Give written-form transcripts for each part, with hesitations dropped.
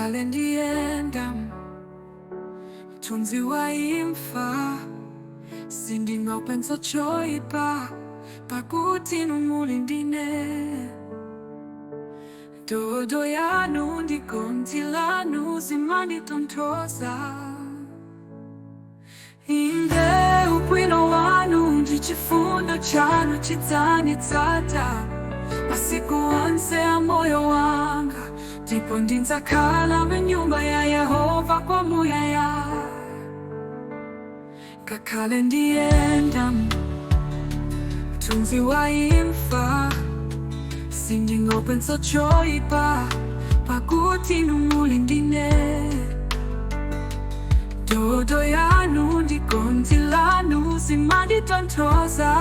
Ngakhale ndiyenda mthunzi wa imfa, sindingaopenso choipa, pakuti inu muli ndine. Ndodo yanu ndi gonthi lanu zimanditonthoza. Inde, ubwino wanu ndi chifundo chanu chidzanditsata masiku onse a moyo wanga, ndipo ndidzakhala m'nyumba ya Yehova kwamuyaya. Ngakhale ndiyenda mthunzi wa imfa, sindingaopenso choipa, pakuti inu muli ndine. Ndodo yanu ndi gonthi lanu zimanditonthoza.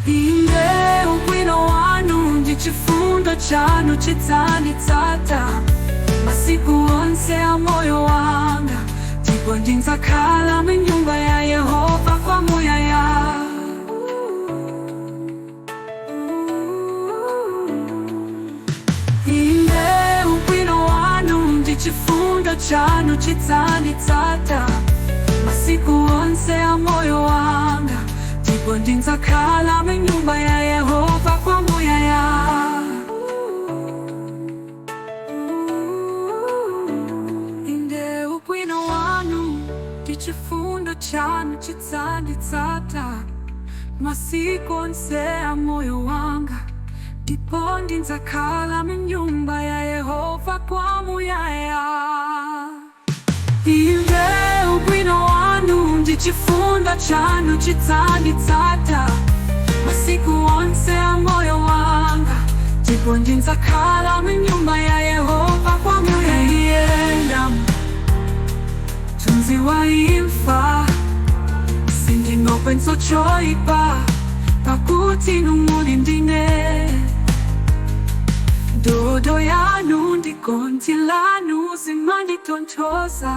Inde, ubwino wanu ndi chifundo chanu chidzanditsata masiku onse a moyo wanga, ndipo ndidzakhala m'nyumba ya Yehova kwamuyaya. Inde, ubwino wanu ndi chifundo chanu chidzanditsata masiku onse a moyo wanga, ndipo ndidzakhala m'nyumba ya Yehova kwamuyaya. Inde, ubwino wanu ndi chifundo chanu chidzanditsata masiku onse a moyo wanga, ndipo ndidzakhala m'nyumba ya Yehova kwamuyaya. Inde, ubwino wanu ndi chifundo chanu chidzanditsata masiku onse a moyo wanga, ndipo ndidzakhala m'nyumba ya Yehova kwamuyaya. Mthunzi wa imfa, sindingaopenso choipa, pakuti inu muli ndine. Ndodo yanu ndi gonthi lanu zimanditonthoza.